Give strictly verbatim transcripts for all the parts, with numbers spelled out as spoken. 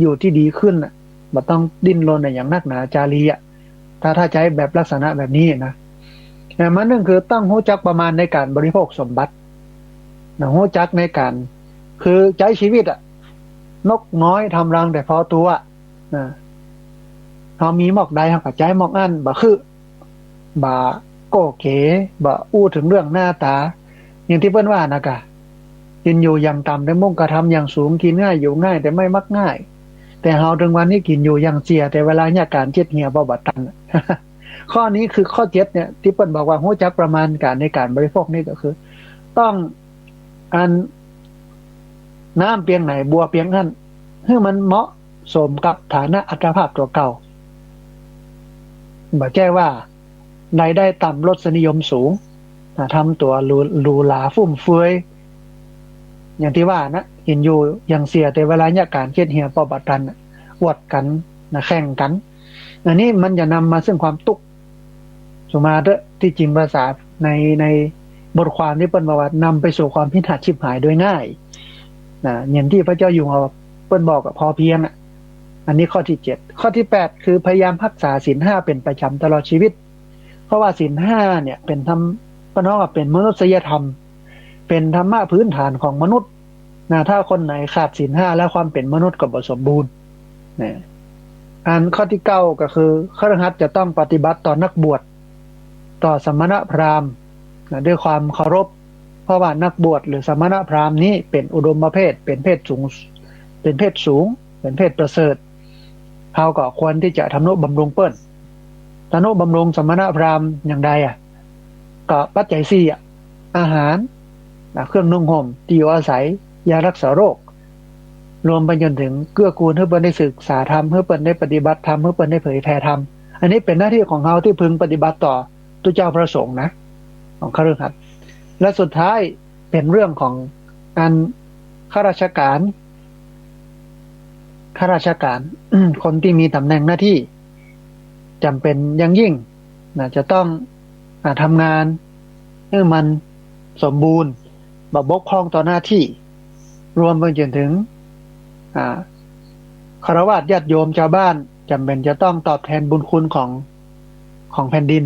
อยู่ตี้ดีขึ้นน่ะ บ่ต้องดิ้นรนอะหยังนักหนาจารีอะ ถ้า ถ้าใจ๊แบบลักษณะแบบนี้นะ อ่า มันนึ่งคือต้องฮู้จักประมาณในก๋านบริโภคสมบัตินะ ฮู้จักในก๋าน คือใจ๊ชีวิตอะ นกน้อยทำรังแต่พอตั๋ว นะ เฮามีหมอกใดเฮาก็ใจ๊หมอกอั้น บ่คือ บ่โก้เก๋ บ่อู้เถิงเรื่องหน้าต๋า อย่างตี้เปิ้นว่านะกะ กินอยู่อย่างต่ำแต่มุ่งกระทำอย่างสูง กินง่ายอยู่ง่ายแต่ไม่มักง่าย แต่เฮาเถิงวันนี้กินอยู่อย่างเสีย แต่เวลาเยียะก๋านเจ็ดเหี่ยป้อบ่ตัน ข้อนี้คือข้อเจ็ดเนี่ย ตี้เปิ้นบอกว่าฮู้จักประมาณก๋านในก๋านบริโภคนี่ก็คือ ต้อง อัน น้ำเปียงไหนบัวเปียงอั้น หื้อมันเหมาะสมกับฐานะอัตภาพตั๋วเก่า บ่ใจ้ว่ารายได้ต่ำรสนิยมสูง นะ ทำตั๋วหรู หรูหราฟุ่มเฟือย อย่างตี้ว่านะ กินอยู่อย่างเสีย แต่เวลาเยียะก๋านเจ็ดเหี่ยป้อบ่ตันน่ะ อวดกั๋นนะ แข่งกั๋น อันนี้มันจะนำมาซึ่งความตุ๊กข์ สุมาเต๊อะ ตี้จริงภาษาใน ในบทความตี้เปิ้นบอกว่านำไปสู่ความพินาศฉิบหายโดยง่าย นะ อย่างตี้พระเจ้าอยู่หัวเปิ้นบอกอะ พอเพียงอะ อันนี้ข้อตี้เจ็ด ข้อตี้แปด คือพยายามฮักษาศีลห้าเป๋นประจ๋ำตลอดชีวิต เพราะว่าศีลห้าเนี่ยเป๋นธรรม เปิ้นฮ้องว่าเป๋นมนุษยธรรม เป๋นธรรมะพื้นฐานของมนุษย์ นะ ถ้าคนไหนขาดศีลห้าแล้วความเป๋นมนุษย์ก็บ่สมบูรณ์ นะ อันข้อตี้เก้าก็คือ คฤหัสถ์จะต้องปฏิบัติต่อนักบวช ต่อสมณพราหมณ์ นะ ด้วยความเคารพ เพราะว่านักบวชหรือสมณพราหมณ์นี้เป๋นอุดมเภท เป๋นเพศสูง เป๋นเพศสูง เป๋นเพศประเสริฐ เฮาก็ควรตี้จะทำนุบำรุงเปิ้น ทำนุบำรุงสมณพราหมณ์อย่างใดอะ ก็ปัจจัยสี่อะ อาหาร นะ เครื่องนุ่งห่ม ตี้อยู่อาศัย ยารักษาโรค รวมไปจ๋นเถิงเกื้อกูลหื้อเปิ้นได้ศึกษาธรรม หื้อเปิ้นได้ปฏิบัติธรรม หื้อเปิ้นได้เผยแผ่ธรรม อันนี้เป๋นหน้าตี้ของเฮาตี้พึงปฏิบัติต่อตุ๊เจ้าพระสงฆ์นะ ของคฤหัสถ์ และสุดท้ายเป๋นเรื่องของอันข้าราชก๋าน ข้าราชก๋าน คนตี้มีต๋ำแหน่งหน้าตี้จ๋ำเป๋นอย่างยิ่ง นะ จะต้อง อ่า ทำงานหื้อมันสมบูรณ์ บ่บกพร่องต่อหน้าตี้ รวมไปจ๋นเถิง อ่า ฆราวาสญาติโยมชาวบ้านจ๋ำเป๋นจะต้องตอบแทนบุญคุณของ ของแผ่นดิน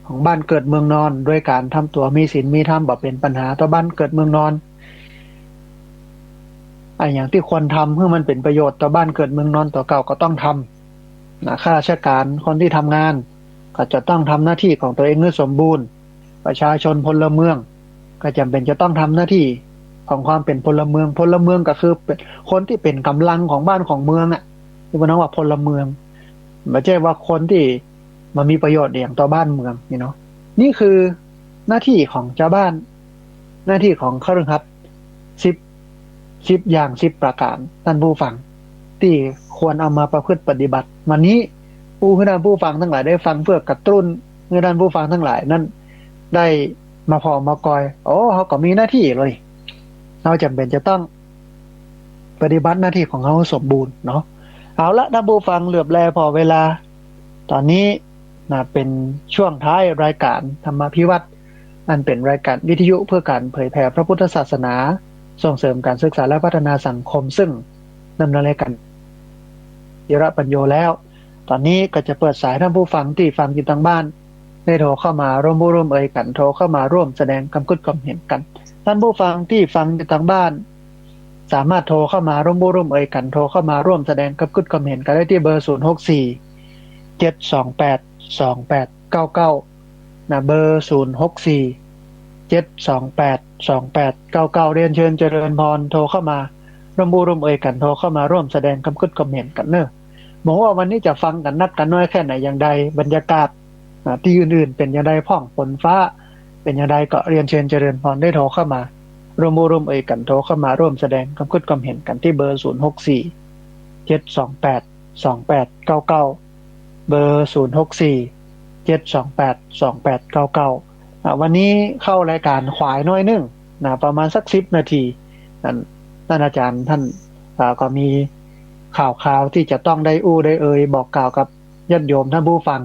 ของบ้านเกิดเมืองนอน ด้วยก๋านทำตั๋วมีศีลมีธรรม บ่เป๋นปัญหาต่อบ้านเกิดเมืองนอน อะหยังตี้ควรทำหื้อมันเป๋นประโยชน์ต่อบ้านเกิดเมืองนอนตั๋วเก่าก็ต้องทำ นะ ข้าราชก๋านคนตี้ทำงาน ก็จะต้องทำหน้าตี้ของตั๋วเองหื้อสมบูรณ์ ประชาชนพลเมือง ก็จ๋ำเป๋นจะต้องทำหน้าตี้ของความเป๋นพลเมือง พลเมืองก็คือเป๋นคนตี้เป๋นก๋ำลังของบ้านของเมืองอะ ตี้เปิ้นฮ้องว่าพลเมือง บ่ใจ้ว่าคนตี้บ่มีประโยชน์อะหยังต่อบ้านเมืองนี่เนาะ นี่คือหน้าตี้ของจาวบ้าน หน้าตี้ของคฤหัสถ์ สิบ สิบอย่าง สิบประก๋าน ต้านผู้ฟัง ตี้ควรเอามาประพฤติปฏิบัติ วันนี้อู้หื้อต้านผู้ฟังตังหลายได้ฟัง เปื้อกระตุ้นหื้อต้านผู้ฟังตังหลายนั้นได้มาผ่อมากอย โอ้ เฮาก็มีหน้าตี้เลย เฮาจ๋ำเป๋นจะต้องปฏิบัติหน้าตี้ของเฮาสมบูรณ์เนาะ เอาละ ต้านผู้ฟัง เหลือบแลผ่อเวลา ต๋อนนี้ นะ เป๋นช่วงท้ายรายก๋านธรรมาภิวัตน์ อันเป๋นรายก๋านวิทยุเพื่อก๋านเผยแผ่พระพุทธศาสนา ส่งเสริมก๋านศึกษาและพัฒนาสังคม ซึ่งดำเนินรายก๋าน ธีระปัญโญแล้ว ต๋อนนี้ก็จะเปิดสายต้านผู้ฟังตี้ฟังอยู่ตางบ้าน ได้โทรเข้ามาร่วมอู้ร่วมเอยกั๋น โทรเข้ามาร่วมแสดงความกึ๊ดความเห็นกั๋น ต้านผู้ฟังตี้ฟังอยู่ตางบ้าน สามารถโทรเข้ามาร่วมอู้ร่วมเอยกั๋น โทรเข้ามาร่วมแสดงความกึ๊ดความเห็นกั๋นได้ตี้เบอร์ ศูนย์หกสี่ เจ็ดสองแปด สองแปดเก้าเก้า นะ เบอร์ ศูนย์หกสี่ เจ็ดสองแปด สองแปดเก้าเก้า เรียนเชิญเจริญพร โทรเข้ามาร่วมอู้ร่วมเอยกั๋น โทรเข้ามาร่วมแสดงความกึ๊ดความเห็นกั๋นเน่อ บ่ฮู้ว่าวันนี้จะฟังกั๋นนักกั๋นน้อยแค่ไหนอย่างใด บรรยากาศ อ่า ตี้อื่นๆ เป๋นอย่างใดพ่อง ฝนฟ้าเป๋นอย่างใด ก็เรียนเชิญเจริญพรได้โทรเข้ามาร่วมอู้ร่วมเอยกั๋น โทรเข้ามาร่วมแสดงความกึ๊ดความเห็นกั๋นตี้เบอร์ ศูนย์หกสี่ เจ็ดสองแปด สองแปดเก้าเก้า เบอร์ ศูนย์หกสี่ เจ็ดสองแปด สองแปดเก้าเก้า อ่า วันนี้เข้ารายก๋านขวายน้อยนึ่งนะ ประมาณสักสิบนาที นั้น ต้านอาจ๋ารย์ต้าน อ่า ก็มีข่าวคราวตี้จะต้องได้อู้ได้เอยบอกกล่าวกับญาติโยมต้านผู้ฟัง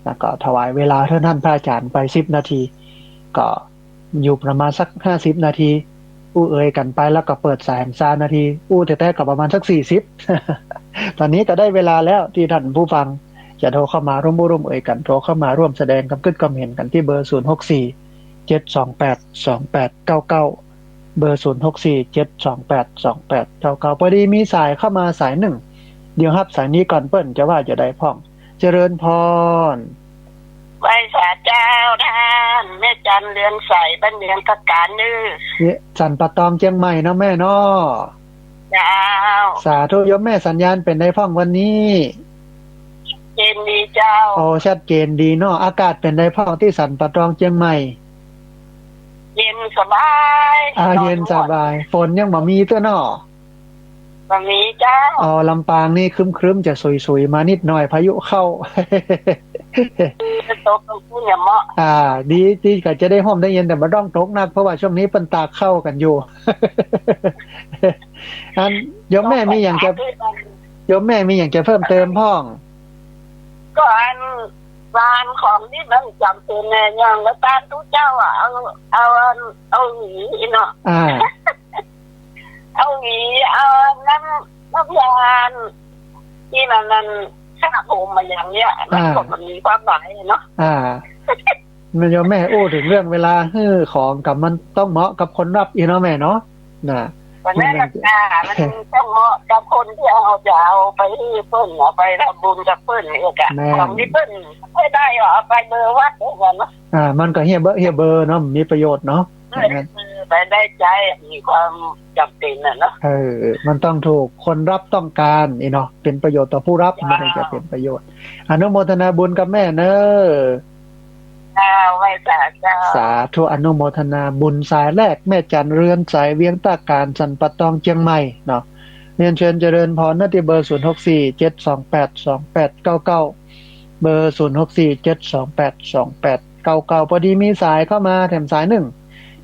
แล้วก็ถวายเวลาต้านพระอาจ๋ารย์ไปสิบนาที ก็อยู่ประมาณสักห้าสิบนาที อู้เอ่ยกั๋นไปแล้วก็เปิดสายแหมซานาที อู้แต๊ๆ ก็ประมาณสักสี่สิบ ต๋อนนี้ก็ได้เวลาแล้วตี้ต้านผู้ฟังจะโทรเข้ามาร่วมอู้ร่วมเอ่ยกั๋น โทรเข้ามาร่วมแสดงกำกึ๊ดกำเห็นกั๋นตี้เบอร์ ศูนย์หกสี่ เจ็ดสองแปด สองแปดเก้าเก้า เบอร์ ศูนย์หกสี่ เจ็ดสองแปด สองแปดเก้าเก้า ปอดีมีสายเข้ามาสายนึ่ง เดี๋ยวฮับสายนี้ก่อน เปิ้นจะว่าจะใดพ่อง เจริญพร ไหว้สาเจ้าต้าน แม่จันเรือนใส บ้านเมืองตะการเน่อ เนี่ย สันป่าตองเจียงใหม่เนาะแม่เนาะ เจ้า สาธุ โยมแม่สัญญาณเป๋นใดพ่องวันนี้ ชัดเจนดีเจ้า โอ้ ชัดเจนดีเนาะ อากาศเป๋นใดพ่องตี้สันป่าตองเจียงใหม่ เย็นสบาย อ่า เย็นสบาย ฝนยังบ่มีเตื้อเนาะ บ่มีเจ้า อ๋อ ลำปางนี่ครึ้มๆ จะสุยๆ มานิดหน่อย พายุเข้า จะตกตรงนี้เนี่ยเหมาะ อ่า ดี ดีก็จะได้ฮ่มได้เย็น แต่บ่ต้องตกนัก เพราะว่าช่วงนี้เปิ้นตากข้าวกั๋นอยู่ อัน โยมแม่มีหยังจะ โยมแม่มีหยังจะเพิ่มเติมพ่อง ก็อัน วานของตี้มันจ๋ำเป๋นแน่ อย่างละต้านตุ๊เจ้าอะ เอา เอาอัน เอาหวีเนาะ อ่า เอาหวี เอาน้ำ น้ำยาตี้มัน มันสระผมมาอย่างเนี้ย มันก็ อ่า มันมีความหมายเนาะ อ่า แม่โยมแม่อู้เถิงเรื่องเวลาหื้อของกับมันต้องเหมาะกับคนฮับอี้เนาะแม่เนาะ น่ะ วันนั้น มัน น่ะ อ่า มันต้องเหมาะกับคนตี้เฮาจะเอาไปหื้อเปิ้น เอาไปทำบุญกับเปิ้นเนี่ยจ้ะ แม่น ของตี้เปิ้นไม่ได้เอาไปเบอร์วัดเหมือนกั๋นเนาะ อ่า มันก็เฮียเบอร์ เฮียเบอร์เนาะ มีประโยชน์เนาะ เออ อย่างนั้น เออ ไปได้ใจ๊ มีความจ๋ำเป๋นน่ะเนาะ เออ มันต้องถูกคนฮับต้องก๋านอี้เนาะ เป๋นประโยชน์ต่อผู้ฮับ อ่า มันถึงจะเป๋นประโยชน์ อนุโมทนาบุญกับแม่เน่อ เจ้า ไหว้สาเจ้า สาธุ อนุโมทนาบุญ สายแรก แม่จันเรือนใส เวียงตะการ สันป่าตองเจียงใหม่เนาะ เรียนเชิญเจริญพรเน่อตี้เบอร์ ศูนย์หกสี่ เจ็ดสองแปด สองแปดเก้าเก้า เบอร์ ศูนย์หกสี่ เจ็ดสองแปด สองแปดเก้าเก้า ปอดีมีสายเข้ามาแถมสายนึ่ง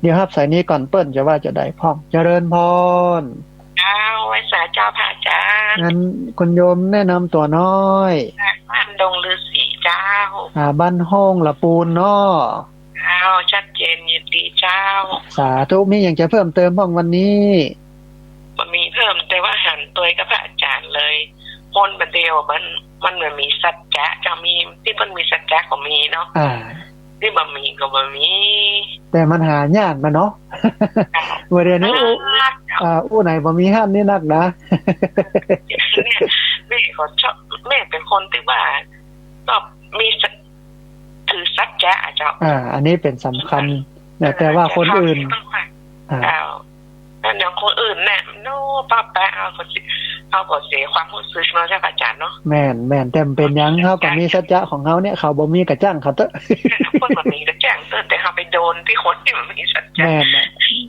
เดี๋ยวฮับสายนี้ก่อน เปิ้นจะว่าจะใดพ่อง เจริญพร เจ้า ไหว้สาเจ้าพระอาจ๋ารย์ อันคุณโยมแนะนำตั๋วหน้อย บ้านดงฤๅษีเจ้า อ่า บ้านห้องละปูนเนาะ เจ้า ชัดเจนยินดีเจ้า สาธุ มีหยังจะเพิ่มเติมพ่องวันนี้ บ่มีเพิ่ม แต่ว่าหันตวยกับพระอาจ๋ารย์เลย คนบ่าเดียวมัน มันบ่มีสัจจะ จะมีตี้เปิ้นมีสัจจะก็มีเนาะ อ่า ตี้บ่มีก็บ่มี แต่มันหายากนะเนาะ เจ้า เมื่อเดี๋ยวนี้อู้ อ่า อู้ไหนบ่มีหั้นนี่นักนะ เนี่ย แม่ก็ชอบ แม่เป๋นคนตี้ว่าชอบมีสัจ ถือสัจจะอะเจ้า อ่า อันนี้เป๋นสำคัญนะ แต่ว่าคนอื่น อ่า เจ้า แล้วอย่างคนอื่นเนี่ย โน้ ป้าแป๊ะ เฮาก็เสีย เฮาก็เสียความฮู้สึกเนาะเจ้าพระอาจ๋ารย์เนาะ แม่น แม่น แต่มันเป๋นหยัง เฮาก็มีสัจจะของเฮาเนี่ย เขาบ่มีก็จ้างเขาเต๊อะ เปิ้นบ่มีก็จ้างเต๊อะ แต่เฮาไปโดนตี้คนตี้มันมีสัจจะ แม่นน่ะ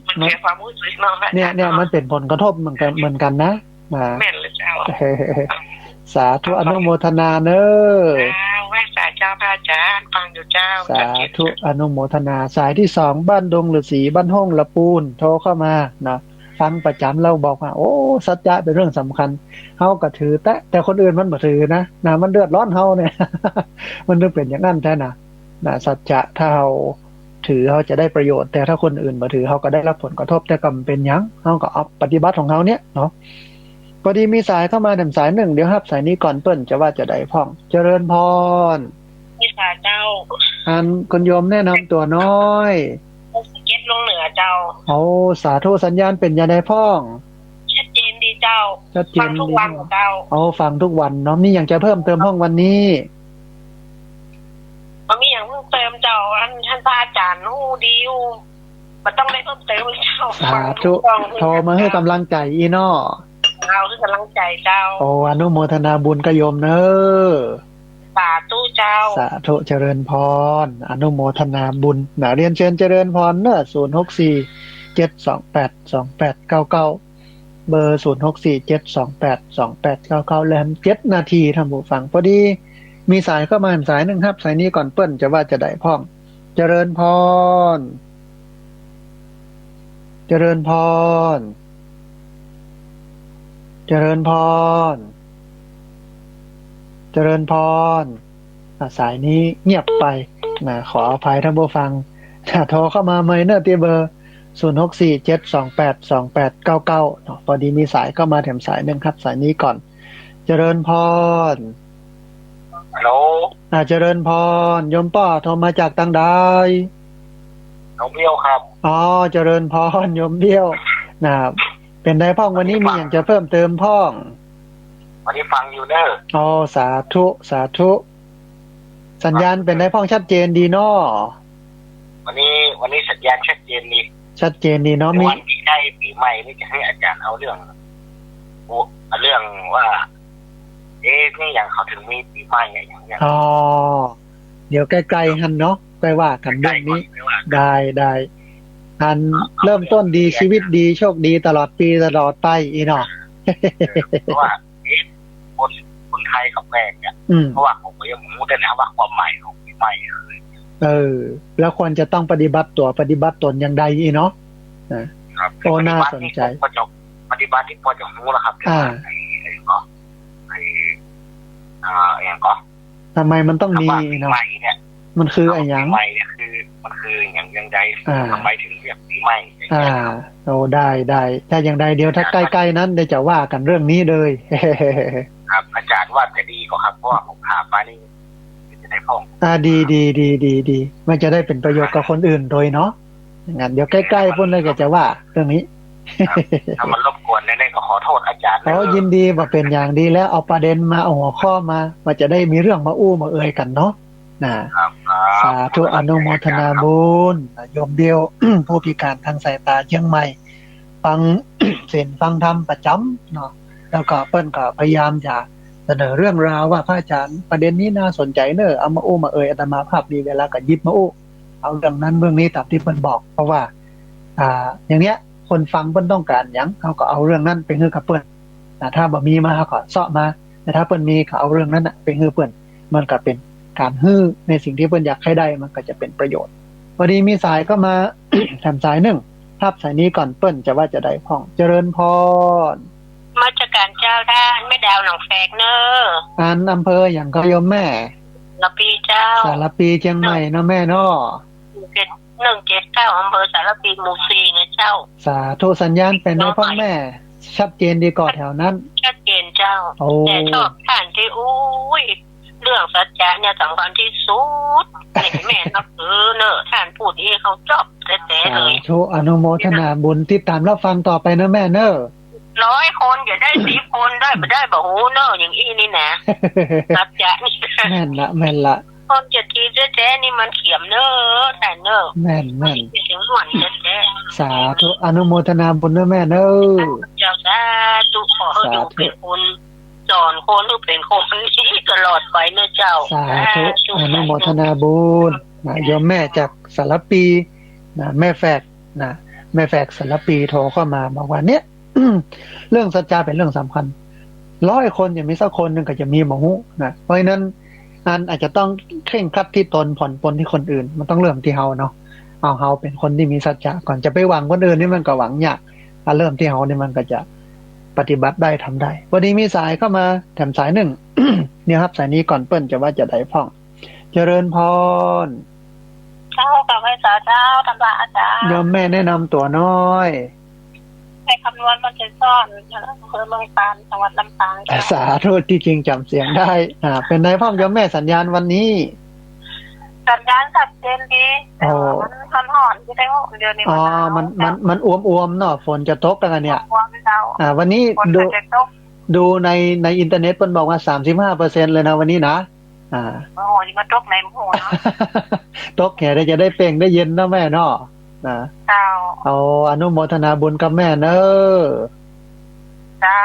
มันเสียความฮู้สึกเนาะพระอาจ๋ารย์ เนี่ย เนี่ย เนาะ มันเป๋นผลกระทบเหมือนกั๋น เหมือนกั๋นนะ อ่า แม่นเลยเจ้า สาธุ อนุโมทนาเน่อ เจ้า ไหว้สาเจ้าพระอาจ๋ารย์ ฟังอยู่เจ้า สาธุ อนุโมทนา สายตี้สอง บ้านดงฤๅษี บ้านห้องละปูน โทรเข้ามานะ ฟังประจ๋ำแล้วบอกว่า โอ้ สัจจะเป๋นเรื่องสำคัญ เฮาก็ถือแต๊ แต่คนอื่นมันบ่ถือนะ นะ มันเดือดร้อนเฮาเนี่ย มันต้องเป๋นอย่างนั้นแต๊นะ นะ สัจจะถ้าเฮาถือเฮาจะได้ประโยชน์ แต่ถ้าคนอื่นบ่ถือ เฮาก็ได้ฮับผลกระทบ แต่ก็บ่เป๋นหยัง เฮาก็เอาปฏิบัติของเฮาเนี่ยเนาะ ปอดีมีสายเข้ามาแถมสายนึ่ง เดี๋ยวฮับสายนี้ก่อน เปิ้นจะว่าจะใดพ่อง เจริญพร ไหว้สาเจ้า อันคุณโยมแนะนำตั๋วหน้อย เกตลงเหนือเจ้า โอ้ สาธุ สัญญาณเป๋นจะใดพ่อง ชัดเจนดีเจ้า ชัดเจนดี ฟังทุกวันเจ้า โอ้ ฟังทุกวันเนาะ มีหยังจะเพิ่มเติมพ่องวันนี้ บ่มีหยังเพิ่มเติมเจ้า อันต้านพระอาจ๋ารย์ฮู้ดีฮู้ บ่ต้องได้เพิ่มเติมเจ้า สาธุ ฟังทุกวัน โทรมาหื้อกำลังใจ๋อี้เนาะ เอาหื้อกำลังใจ๋เจ้า โอ้ อนุโมทนาบุญกับโยมเน่อ สาธุเจ้า สาธุ เจริญพร อนุโมทนาบุญนะ เรียนเชิญเจริญพรเน่อ ศูนย์หกสี่ เจ็ดสองแปด สองแปดเก้าเก้า เบอร์ ศูนย์หกสี่ เจ็ดสองแปด สองแปดเก้าเก้า แหมเจ็ดนาที ต้านผู้ฟัง ปอดีมีสายเข้ามาแหมสายนึ่ง ฮับสายนี้ก่อน เปิ้นจะว่าจะใดพ่อง เจริญพร เจริญพร เจริญพร เจริญพร อ่ะ สายนี้เงียบไปนะ ขออภัยต้านผู้ฟัง ถ้าโทรเข้ามาใหม่เน่อตี้เบอร์ ศูนย์หกสี่เจ็ดสองแปดสองแปดเก้าเก้า เนาะ พอดีมีสายเข้ามาแถมสายหนึ่งครับ สายนี้ก่อน เจริญพร ฮัลโหล อ่า เจริญพร โยมป้อโทรมาจากตางใด หนองเบี้ยวครับ อ๋อ เจริญพร โยมเบี้ยว นะครับ เป๋นใดพ่อง วันนี้มีหยังจะเพิ่มเติมพ่อง วันนี้ฟังอยู่เน่อ อ๋อ สาธุ สาธุ สัญญาณเป๋นใดพ่อง ชัดเจนดีเนาะ วันนี้ วันนี้สัญญาณชัดเจนดี ชัดเจนดีเนาะ มีวันตี้ใก้ปี๋ใหม่นี่จะหื้ออาจ๋ารย์เอาเรื่อง โอ้ เรื่องว่า เอ๊ะ นี่หยังเขาเถิงมีปี๋ใหม่อะ หยังเนี่ย อ๋อ เดี๋ยวใก้ๆ หั้นเนาะ ใก้ว่ากั๋นเรื่องนี้ ใก้ๆ ก่อน ใก้ว่ากั๋น ได้ ได้ อัน เริ่มต้นดี ชีวิตดี โชคดีตลอดปี๋ตลอดไป อี้เนาะ เออ เพราะว่า เอ๊ะ คน คนไทยกับแม่เนี่ย อืม เพราะว่าผมก็ยังบ่ฮู้ด้วยนะว่าความหมายของปี๋ใหม่คือ เออ แล้วควรจะต้องปฏิบัติตั๋วปฏิบัติต๋นอย่างใดอี้เนาะ นะ ครับ โอ้ น่าสนใจ๋ ปฏิบัตินี่ผมก็จะ ปฏิบัตินี่พอจะฮู้แล้วครับ แต่ว่า อ่า ไอ้ ไอ้หยังก่อ ไอ้ อ่า ไอ้หยังก่อ ทำไมมันต้องมี คำว่าปี๋ เนาะ ใหม่เนี่ย มันคืออะหยัง คำว่าปี๋ใหม่เนี่ยคือ มันคือหยัง อย่างใด อ่า ทำไมถึงเรียกปี๋ใหม่ อย่างเงี้ย อ่า โอ้ ได้ ได้ ถ้าอย่างใดเดี๋ยวถ้าใก้ๆ นั้นเดี๋ยวจะว่ากั๋นเรื่องนี้เลย ครับ อาจ๋ารย์ว่าจะดีก่อครับ เพราะว่าผมถามมานี่ จะได้พ่อง อ่า ดี ดี ดี ดี ดี มันจะได้เป๋นประโยชน์กับคนอื่นโดยเนาะ อย่างนั้นเดี๋ยวใก้ๆ พุ้นแล้วก็จะว่าเรื่องนี้ ครับ ถ้ามันรบกวนแน่ๆ ก็ขอโทษอาจ๋ารย์ โอ้ เน่อ ยินดี บ่เป๋นหยัง ดีแล้ว เอาประเด็นมา เอาหัวข้อมา มันจะได้มีเรื่องมาอู้มาเอ่ยกั๋นเนาะ นะ ครับ ครับ สาธุ อนุโมทนาบุญ โยมเดียว ผู้พิการทางสายต๋าเจียงใหม่ ฟังศีลฟังธรรมประจ๋ำเนาะ แล้วก็เปิ้นก็พยายามจะเสนอเรื่องราวว่า พระอาจ๋ารย์ ประเด็นนี้น่าสนใจ๋เน่อ เอามาอู้มาเอ่ย อาตมาภาพมีเวลาก็หยิบมาอู้ เอาเรื่องนั้นเรื่องนี้ต๋ามตี้เปิ้นบอก เพราะว่า อ่า อย่างเนี้ย คนฟังเปิ้นต้องก๋านหยัง เฮาก็เอาเรื่องนั้นไปหื้อกับเปิ้น นะ ถ้าบ่มีมา เฮาก็เซาะมา แต่ถ้าเปิ้นมี ก็เอาเรื่องนั้นน่ะไปหื้อเปิ้น มันก็เป๋นก๋านหื้อในสิ่งตี้เปิ้นอยากหื้อได้ มันก็จะเป๋นประโยชน์ พอดีมีสายเข้ามา แถมสายนึ่ง ฮับสายนี้ก่อน เปิ้นจะว่าจะใดพ่อง เจริญพร นมัสก๋านเจ้าต้าน แม่ดาวหนองแฝกเน่อ อันอำเภอหยังก็โยมแม่ สารภีเจ้า สารภีเจียงใหม่เนาะแม่เนาะ เจ็ด หนึ่งเจ็ดเก้า อำเภอสารภี หมู่สี่นะเจ้า สาธุ สัญญาณเป๋นใดพ่องแม่ ชัดเจนดีก่อแถวนั้น ชัดเจนเจ้า โอ้ แต่ชอบต้านตี้ อุ้ย เรื่องสัจจะเนี่ยสำคัญตี้สุด นี่แม่นับถือเน่อ ต้านพูดอี้เข้าจอบแต๊ๆ เลย สาธุ อนุโมทนาบุญ ติดต๋ามรับฟังต่อไปเน่อแม่เน่อ ร้อยคนจะได้สิบคน ได้บ่ได้บ่ฮู้เน่อ อย่างอี้นี่นะ สัจจะนี่ แม่นละ แม่นละ คนจะดีแต๊ๆ นี่มันเขียมเน่อ ต้านเน่อ แม่น แม่น เสียงม่วนแต๊ๆ สาธุ อนุโมทนาบุญเน่อแม่เน่อ เจ้า สาธุ ขอหื้ออยู่เป๋นคน สอนคนหื้อเป๋นคนดีตลอดไปเน่อเจ้า สาธุ สาธุ อนุโมทนาบุญ นะ โยมแม่จากสารภี นะ แม่แฝก นะ แม่แฝกสารภีโทรเข้ามาบอกว่าเนี่ย เรื่องสัจจะเป๋นเรื่องสำคัญ ร้อยคนจะมีสักคนนึ่งก็จะมีบ่ฮู้นะ เพราะฉะนั้น อันอาจจะต้องเคร่งครัดตี้ตน ผ่อนปรนตี้คนอื่น มันต้องเริ่มตี้เฮาเนาะ เอาเฮาเป๋นคนตี้มีสัจจะก่อน จะไปหวังคนอื่นนี่มันก็หวังยาก ถ้าเริ่มตี้เฮานี่มันก็จะปฏิบัติได้ทำได้ พอดีมีสายเข้ามาแถมสายนึ่ง เดี๋ยวฮับสายนี้ก่อน เปิ้นจะว่าจะใดพ่อง เจริญพร เจ้า กราบไหว้สาเจ้า ต้านพระอาจ๋ารย์ โยมแม่แนะนำตั๋วหน้อย แม่คำนวณ บ้านแจ้ซ้อน อำเภอเมืองปาน จังหวัดลำปางเจ้า สาธุ ตี้จริงจ๋ำเสียงได้ อ่า เป๋นใดพ่องโยมแม่ สัญญาณวันนี้ สัญญาณชัดเจนดี โอ้ แต่ว่ามันฮ้อนๆ อยู่ในห้องเดี๋ยวนี้ อ๋อ มันหนาว มัน มันอวมๆ เนาะ ฝนจะตกแล้วเนี่ย อวมๆ เจ้า อ่า วันนี้ ฝน ดู ก็จะตก ดูใน ในอินเทอร์เน็ตเปิ้นบอกว่า สามสิบห้าเปอร์เซ็นต์ เลยนะวันนี้นะ อ่า โอ้โห นี่มาตกในหมู่เนาะ ตกแหม ได้จะได้เป่งได้เย็นเนาะแม่เนาะ นะ เจ้า เอาอนุโมทนาบุญกับแม่เน่อ เจ้า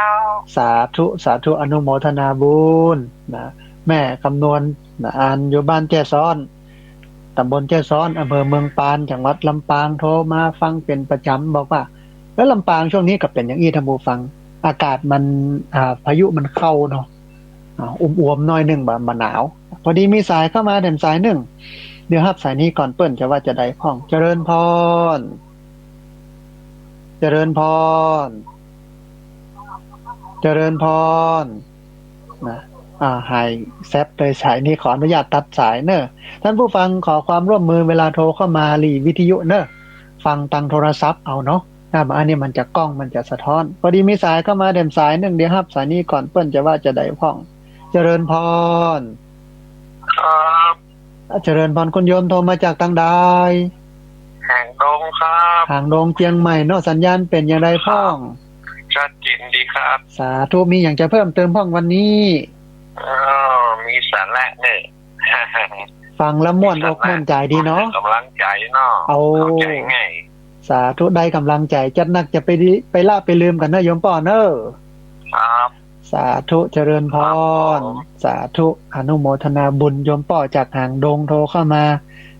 สาธุ สาธุ อนุโมทนาบุญ นะ แม่คำนวณ นะ อันอยู่บ้านแจ้ซ้อน ต๋ำบลแจ้ซ้อน อำเภอเมืองปาน จังหวัดลำปาง โทรมาฟังเป๋นประจ๋ำ บอกว่า แล้วลำปางช่วงนี้ก็เป๋นอย่างอี้ ท่านผู้ฟัง อากาศมัน อ่า พายุมันเข้าเนาะ อ่า อุ่มๆ หน้อยนึ่ง บ่ บ่หนาว พอดีมีสายเข้ามาแถมสายนึ่ง เดี๋ยวฮับสายนี้ก่อน เปิ้นจะว่าจะใดพ่อง เจริญพร เจริญพร เจริญพร นะ อ่า หายแซบเลยสายนี้ ขออนุญาตตัดสายเน่อ ท่านผู้ฟังขอความร่วมมือเวลาโทรเข้ามาหลีวิทยุเน่อ ฟังตางโทรศัพท์เอาเนาะ อ่า อันนี้มันจะก้อง มันจะสะท้อน พอดีมีสายเข้ามาแถมสายนึ่ง เดี๋ยวฮับสายนี้ก่อน เปิ้นจะว่าจาใดพ่อง เจริญพร ครับ เจริญพร คุณโยมโทรมาจากตางใด หางดงครับ หางดงเจียงใหม่เนาะ สัญญาณเป๋นจาใดพ่อง ชัดเจนดีครับ สาธุ มีหยังจะเพิ่มเติมพ่องวันนี้ เออ มีสาระเนี่ย ฟังแล้วม่วนอกม่วนใจ๋ดีเนาะ ก๋ำลังใจ๋เนาะ เอา เข้าใจ๋ง่าย สาธุ ได้ก๋ำลังใจ๋ จัดหนักจะไปดิ ไปละไปลืมกั๋นเนาะโยมป้อเนาะ ครับ สาธุ เจริญพร ครับผม สาธุ อนุโมทนาบุญ โยมป้อจากหางดงโทรเข้ามา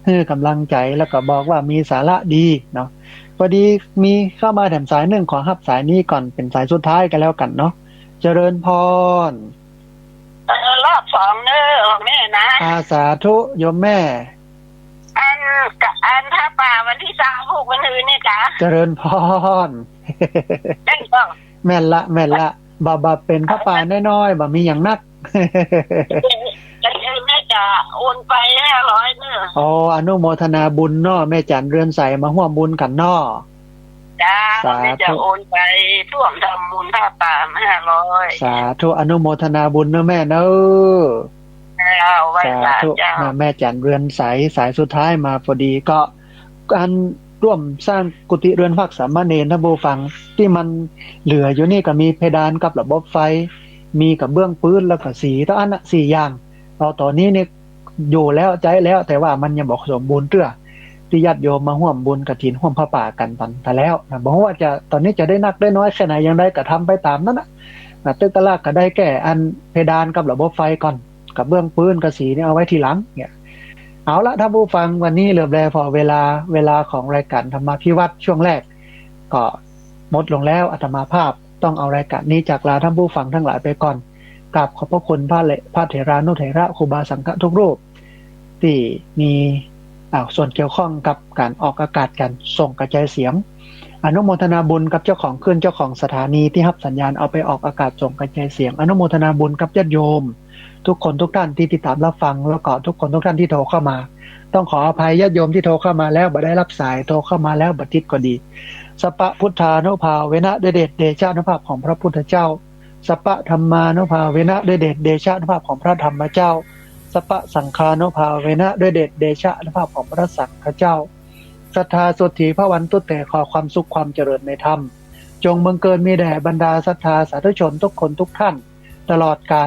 หื้อก๋ำลังใจ๋ แล้วก็บอกว่ามีสาระดีเนาะ พอดีมีเข้ามาแถมสายนึ่ง ขอฮับสายนี้ก่อน เป๋นสายสุดท้ายก็แล้วกั๋นเนาะ เจริญพร เออ รอบสองเน้อ แม่นะ อา สาธุ โยมแม่ อันกะ อันผ้าป่าวันตี้ซาว พูกวันอื่นเนี่ยกะ เจริญพร แม่นบ่ แม่นละ แม่นละ บ่า บ่าเป๋นผ้าป่าน้อยๆ บ่ามีหยังนัก เออ แม่จ๋าโอนไปห้าร้อยเน้อ อ๋อ อนุโมทนาบุญเนาะ แม่จันเรือนใสมาฮ่วมบุญกั๋นเนาะ เจ้า สาธุ แม่จ๋าโอนไปฮ่วมทำบุญผ้าป่าห้าร้อย สาธุ อนุโมทนาบุญเนาะแม่เนาะ เจ้า ไหว้สาเจ้า สาธุ นะ แม่จันเรือนใส สายสุดท้ายมาพอดี ก็อันฮ่วมสร้างกุฏิเรือนพักสามเณร ท่านผู้ฟัง ตี้มันเหลืออยู่นี่ก็มีเพดานกับระบบไฟ มีกระเบื้องปื๊น แล้วก็สี เต้าอั้นน่ะ สี่อย่าง เอาต๋อนนี้เนี่ย อยู่แล้ว ใจ๊แล้ว แต่ว่ามันยังบ่สมบูรณ์เตื้อ ตี้ญาติโยมมาฮ่วมบุญกฐิน ฮ่วมผ้าป่ากั๋นตันตะแล้วนะ บ่ฮู้ว่าจะ ต๋อนนี้จะได้นักได้น้อยแค่ไหน อย่างใดก็ทำไปต๋ามนั้นน่ะ นะ ตึกตะลากก็ได้แก้อันเพดานกับระบบไฟก่อน กระเบื้องปื๊นกับสีเนี่ยเอาไว้ทีหลังเนี่ย เอาละ ท่านผู้ฟัง วันนี้เหลือแลผ่อเวลา เวลาของรายก๋านธรรมาภิวัฒน์ช่วงแรก ก็หมดลงแล้ว อาตมาภาพต้องเอารายก๋านนี้จากลาท่านผู้ฟังทั้งหลายไปก่อน กราบขอบพระคุณพระเล พระเถรานุเถระ ครูบาสังฆะทุกรูป ตี้มี อ่า ส่วนเกี่ยวข้องกับก๋านออกอากาศก๋านส่งกระจายเสียง อนุโมทนาบุญกับเจ้าของคลื่น เจ้าของสถานีตี้ฮับสัญญาณเอาไปออกอากาศส่งกระจายเสียง อนุโมทนาบุญกับญาติโยมทุกคนทุกท่านตี้ติดต๋ามรับฟัง แล้วก็ทุกคนทุกท่านตี้โทรเข้ามา ต้องขออภัยญาติโยมตี้โทรเข้ามาแล้วบ่ได้รับสาย โทรเข้ามาแล้วบ่ติดก็ดี สัพพะพุทธานุภาเวนะ ด้วยเดชเดชานุภาพของพระพุทธเจ้า สัพพะธัมมานุภาเวนะ ด้วยเดชเดชานุภาพของพระธรรมเจ้า สัพพะสังฆานุภาเวนะ ด้วยเดชเดชานุภาพของพระสังฆเจ้า สัทธาโสตถีภะวันตุเต ขอความสุขความเจริญในธรรม จงบังเกิดมีแด่บรรดาสัทธาสาธุชนทุกคนทุกท่าน ตลอดกาล